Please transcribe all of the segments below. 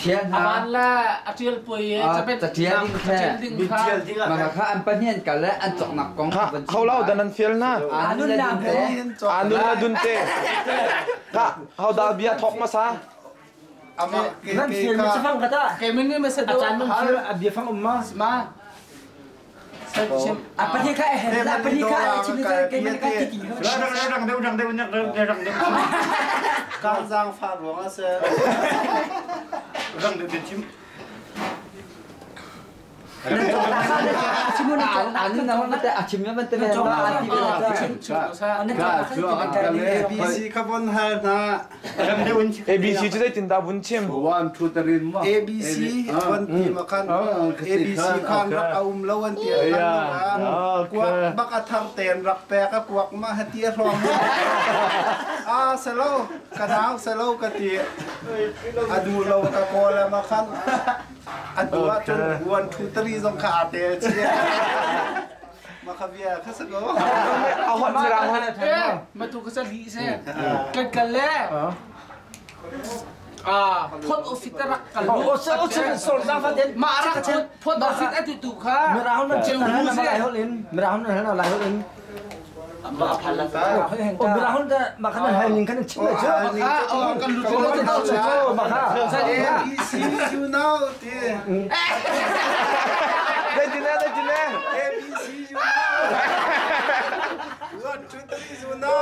Fial hna. Avan le a ṭial puai i Catial ding khe. Catial ding kha. Mah kha an pahnih an kal le an cawknak kong Kha ho lo dan an fial na. Anun le Dunte. Anun le Dunte. Ka ho da bia thok masa. Nan fial mi cafang ka ta. Kei min ni masa do. Achan nan fial a bia fang um ma. Ma. A pahnih kha a pahnih kha chim ni kei man ka ti ti. Rang deuh rang deuh rang deuh. Kang zang fa ruang a se. Rang deuh den chim. ABC kha von hal hna. ABC cu zeitindah vun chim? One two three ma. ABC von ti ma khan ABC khan rak a um lo an ti a kuak bak a thar ten rak pek a kuak ma hati a hrawng a selo ka nau selo ka ti a du lo ka kawl ma khan a du ahcun one two three zong kha aa tel chia ma kha bia kha sa ko A hot mirang hot. Ma tu ka sa li se. Kan kal le. Ah, phot ofit rak kal lu. O se o se sor za fa den. Ma rak phot ofit ati tu kha. Mirang nan chim na lai hol in. Mirang nan lai hol in. Ma phan la ta. O mirang da ma khan hal ning khan chim le chu. Ma kha o kan lu tu Ma kha. A B C you know ti Zeitin eh zeitin eh. A B C you know one two three you know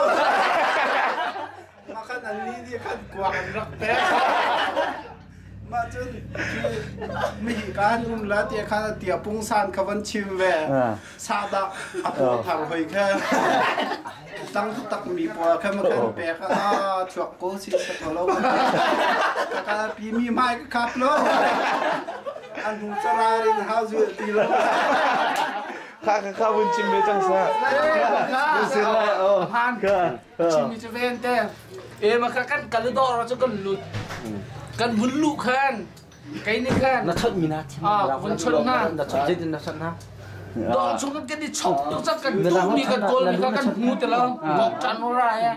ma khan an ni ni khan kuak an rak pek mah cun mi hi kan um la ti khan tia pungsan kha van chim ve sahdah a paw thar hoi kha tang tak mi pawl kha ma kan pek a chuak ko si sa ko lo ka ka pi mi mai ka kap lo an hu chararin hau zu ti lo Kha kha kha vun chim ve cang sa. Han chim mi chu ven te e ma kha kan kal dor chu kan lut kan vun lu khan Kei nih khan na chawnh mi na chim ah vun chawnh hna na chawnh zeitin na chawnh hna dawr chung kan kan i chok tuk cak kan tu mi kan kawl mi kha kan hmu te lo bok chan ra ya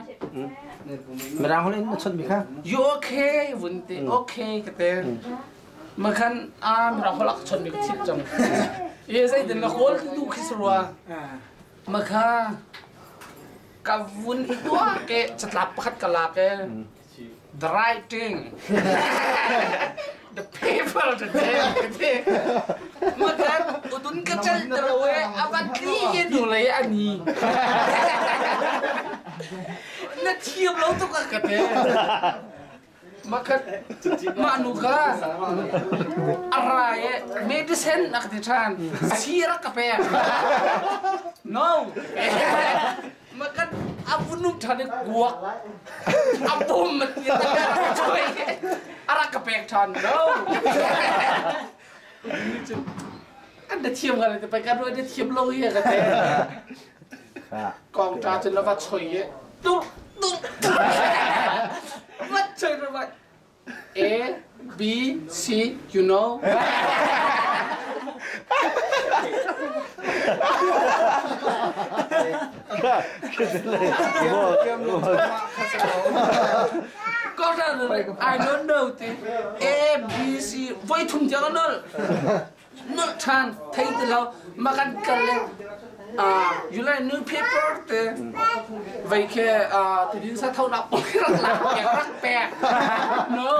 Mirang holh in na chawnh mi kha you okay vun te okay ka te ma khan a mirang holh ak chawnh mi ka thil cang ye zeitin na kawl tu khi sarua ma kha ka vun i tua ke catlap pakhat ka lak e The writing. The paper to take. Makan udun ka chal talo e avan tli ye nu le ani. Na thiam lo tuk a ka te. Makan ma nu ka ara e medicine ak ti than. Sira ka pe. No. Makan a vunum ṭhan i kuak a bum a ti a rak ka pek ṭhan no an da thiam ngai te pai kan ruai da thiam lo hi ka te kong ṭa cun la va choi e tu tu va choi va A B C you know I don't know ti A B C voi thum tiang a nol nolh ṭhan thei ti lo ma kan kal le you like newspaper te vei khe tidin sa tho nak pok rak lak pek rak pek no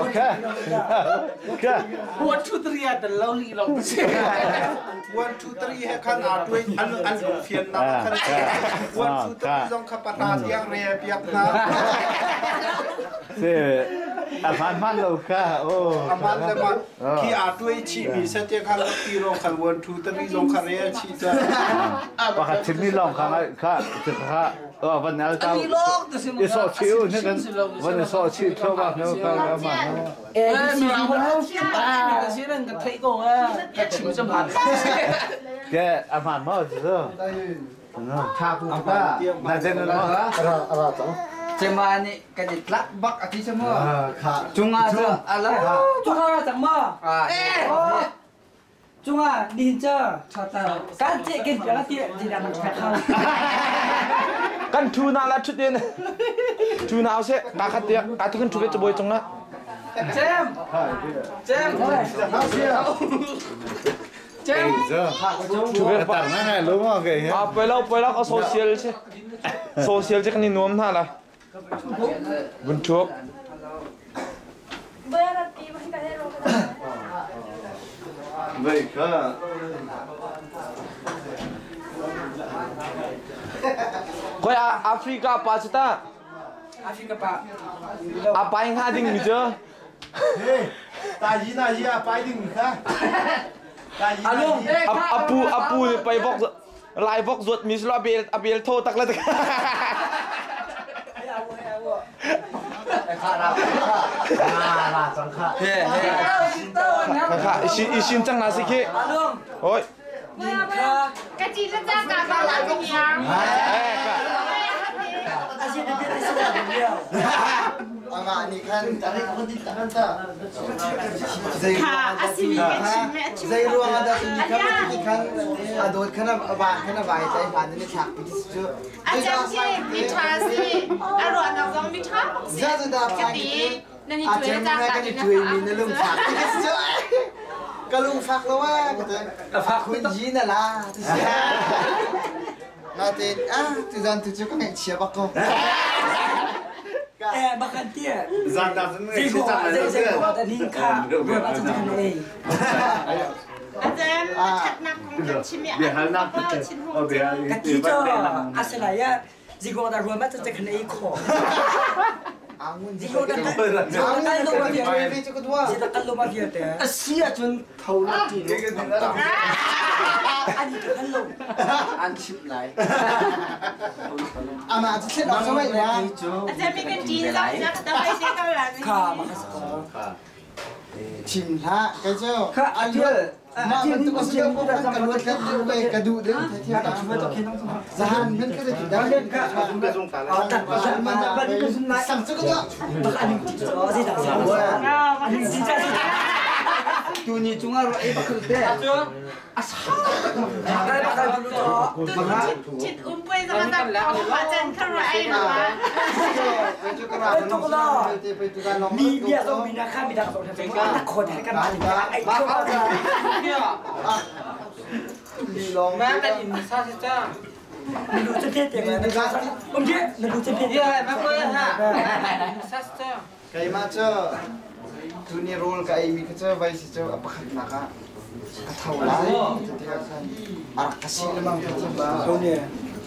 Okay. Okay. 1 2 3 a dal lo li lo 1 2 3 he khan aa tuai an an lung fian nak khan 1 2 3 zong kha pahra tiang re piak hna Se a hman hman lo kha o a hman le ma khi aa tuai chi mi se te khan ti ro khan 1 2 3 zong kha re chi cha pakhat chim mi lawng kha kha kha o van al tau i so chiu ne kan van so chi tho ba no ka ma no Ke a hmaan maw cu? Tha ku ta na zen no ha? Ara ara cang. Cema nih kan i tlak bak a ti sa mu. Cungah cu ala. Cungah ra cang ma? Cungah nihin ca kan ce ken ka ti ti na ka khau. Kan thu na la thut in. Thu na se ka khat tiak ka tu kan thu ve chaboy chung na. Cem. Cem. Cem. Thu ve pa. Ah poi lo poi lo ka social si. Social che kan i nuam hna la. Vun thuk. Koi Africa pa cu ta. Africa pa. A pai hnga ding mi cu. Ta yi na yi a pai ding mi kha. Apu apu pai vok lai vok zuat mi silo abel abel tho tak la tak. Kha isin cang na si khi. Oi. Amah nih khan zei ruang ah dah ni khan ni khan a dawt khan a van khan a vai tai hlan ni thlak pi cu A cem khi mi ṭha si a ruahnak zong mi ṭha bak si ka ti nan i a tuai cem cang na ka kan i ti na tuai fak mi na lung fak ti ka si ka lung fak lo a ka ti khun ji na la ti si natin ah tuzan tu cu ka ngaihchia bak ko Eh, makan tia. Zan da zan ngai si cang lai Zei ko da ni kha. Bua ba chan chan ei. A cem a ṭhatnak kong kan chim i Biahalnak a chin hung Ka ti cho asala ya zigong da ruwa ma chan chan ei kho. Angun Zigong da zigong da lo ma via. Zigong da lo ma via te. Asi ahcun tho la ti Ani ka kan lo. An chim lai. Amah cu thlen awk samai la. A cem mi kan ṭin zong na ka tamai te ko la Kha ma kha sa. Chim hlah kai cu. Kha Aluat mah bantuk a si ko kan ka luat kan deuh kai ka duh deuh the thiam ta. Zahan men ka ti da. Sang cu ka tuah. Bak ani ti cho zai da sa. Ani ti cha. Tu ni cungah ruah ei bakul te. Kai ba kai lu cho. Chit um puai zong a tam ko ma chan kha ro ai na ma Tuk lo. Mi bia zong mi na kha mi dak zong tha ta kho ta kan ai kho. Ma kan in sa si cha. 你录这片点嘛？我们这你录这片 Ya, ma ko ha. Sa si cha. Keimah cu tuni rawl ka ei mi kha cu vai si cu a pakhatnak ah ka tho lai ti tikah khan a rak ka si lengmang ka thiam ba.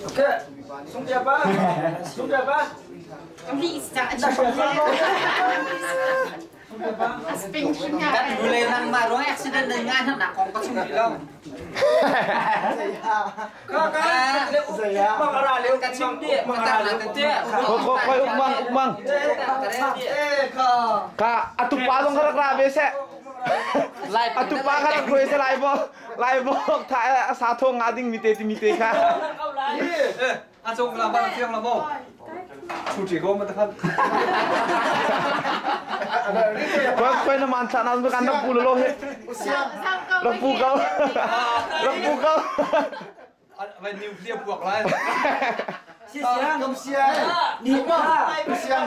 OK，松点吧，松点吧。 Mi sa a chim a spring chim nga Kan bule nang ma ro accident na nga na kong ka chung lo. 刚刚mang ra liu Ka chim ti ka ta na ta ti. Koi koi uk mang uk mang. Ka atu pa dong karak ra ve se. Atu pa karak roi se lai bo lai bo tha sa tho nga ding mi te ti mi te kha. 阿中啦，帮听了冇？出这个没得看。 Koi koi na man sa na kan rak pu lo he. Rak pu kau. Rak pu kau. ไปนิวเคลียร์บวกแล้ว 谢谢啊， กำเสีย 你嘛，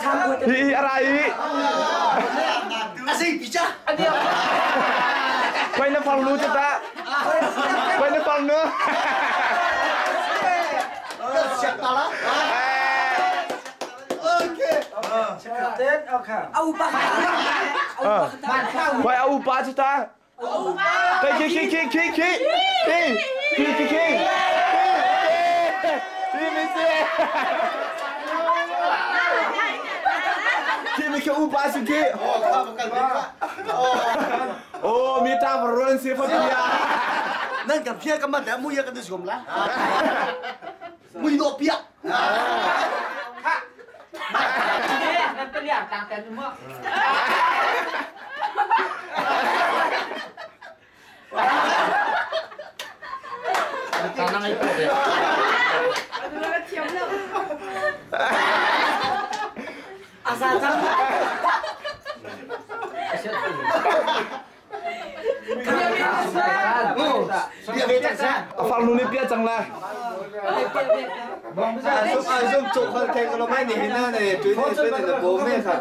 唱过的。 Hi arai. อาสิปิจ้า Koi na fang lu ta. Koi na fang nu. เสียตาละโอเค 欧巴，欧巴， Koi au pa chu ta. Kai ki ki ki ki ki. Ki ki ki ki. Ki mi se. Ki mi ke u pa chu ki. โอ้ข้าวกันเป็น Oh, mi ta ron se fa pia. นั่นกับเพี้ยกันมาแต่มุยกันดูสมละมุยโนเปีย Nan pe liang tang tan mo. Ta nang ai po de. 阿三张。A farnu nih pia cang la. Zum chok khal theng lo mai ni hin na ne tu ne tu ne bo me kha.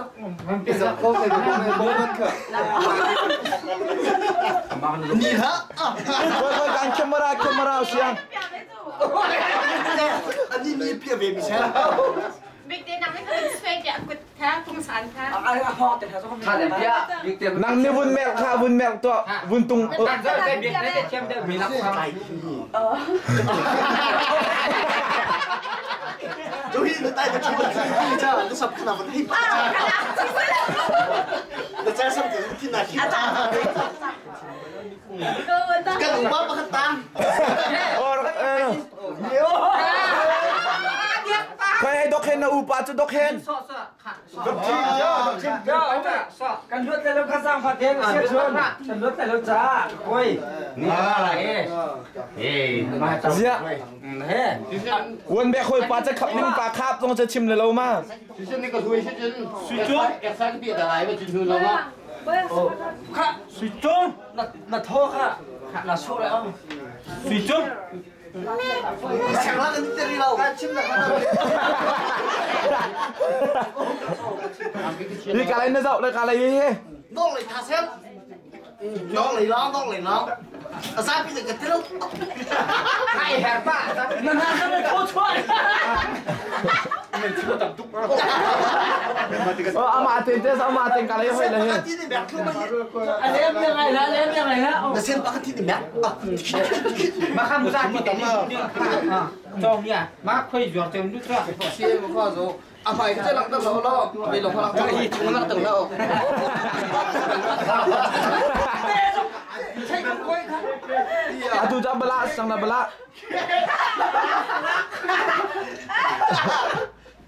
Zam kho me bo me bo man kha. Ni ha. Koi koi kan camera camera siang. Ani ni pia ve mi sa. Nang nih vun merh kha vun merh tuah vun tung. Johi na tai na thu na cha na sap khana van hei pa na cha sam tu thi na hi kan uma pakhat tang Or Khoi hei dok hen na upa cu dok hen. Kan luat le lo kha sang fa te kan luat le lo cha koi Zia. Wan bek hoi pa ca khap ning pa khap zong ca chim le lo ma. Suy chung na na tho kha na su le om Suy chung sang la kan teri lo kan chim la kan Hi ka lai na zau le ka lai hi. nong lai tha sem nong lai long nong lai long a sa pi ka tero ai her pa na na na tho chua Oh ama ten te ama ten ka lai hoi le hi. Ti ni mek thu ma အလဲပြန်လိုက်လားလဲပြန်လိုက်လား na sen pa ka ti ni mek มาข้ามมุสาที่เต็มจองเนี่ยมาคุยหยอกเต็มด้วยจ้ะ ရှေးမခွာဆိုအဖိုင်ကျလောက်တော့လောမေလောခလောက်တော့ဟိချုံလောက်တော့လော Atu ja bala sang na bala.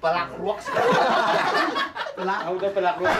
ปลักลวก เอาได้ไปหลักร้อย